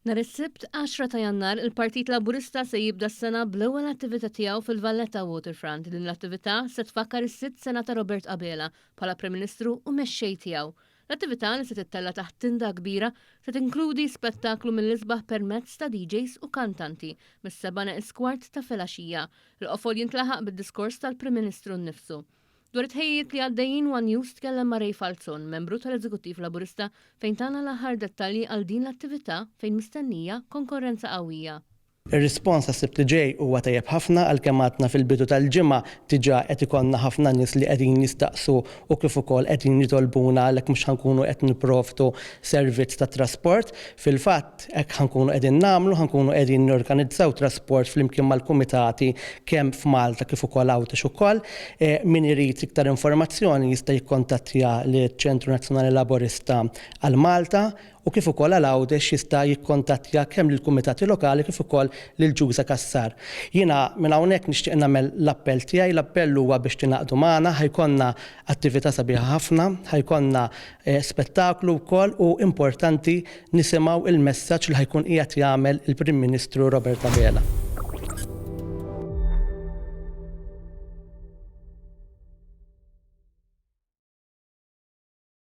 Nhar is-Sibt 10 ta' Jannar, il-Partit Laburista se jibda s-sena bl-ewwel attività tiegħu fil-Valletta Waterfront. Din l-attività se tfakkar is-sitt sena ta' Robert Abela bħala Prim Ministru u mexxej tiegħu. L-attività li se tittella' taħt tinda kbira se tinkludi spettaklu mill-isbaħ permezz ta' DJs u kantanti mis-sebgħa neqis kwart ta' filgħaxija. Il-qofol jintlaħaq bid-diskors tal-Prim Ministru nnifsu. Dwar it-tħejjijiet li għaddejjin one News tkellem ma' Ray Falzon, membru tal-Eżekuttiv Laburista fejn tana l-aħħar dettalji għal din l-attività fejn mistennija konkorrenza qawwija. Ir-rispons għas-Sibt li ġej huwa tajjeb ħafna għalkemm għadna fil-bidu tal-ġimgħa diġà qed ikollna ħafna nies li qegħdin jistaqsu u kif ukoll qegħdin jitolbuna għalhekk mhux ħa nkunu qed nipprovdu servizz ta' trasport. Fil-fatt, Hekk ħa nkunu qegħdin nagħmlu, ħa nkunu qegħdin norganizzaw trasport flimkien mal-kumitati kemm f'Malta kif ukoll Għawdex ukoll. Min irid iktar informazzjoni jista' jikkontattja liċ-Ċentru Nazzjonali Laburista għal Malta u kif ukoll għal Għawdex jista' jikkontattja kemm lill-kumitati lokali kif ukoll lil Ġuża Cassar. Jiena minn hawnhekk nixtieq nagħmel l-appell tiegħi, l-appell huwa biex tingħaqdu magħna, ħa jkollna attività sabiħa ħafna, ħa jkollna spettaklu wkoll u importanti nisimgħu il-messaġġ li ħa jkun qiegħed jagħmel il-Prim Ministru Robert Abela.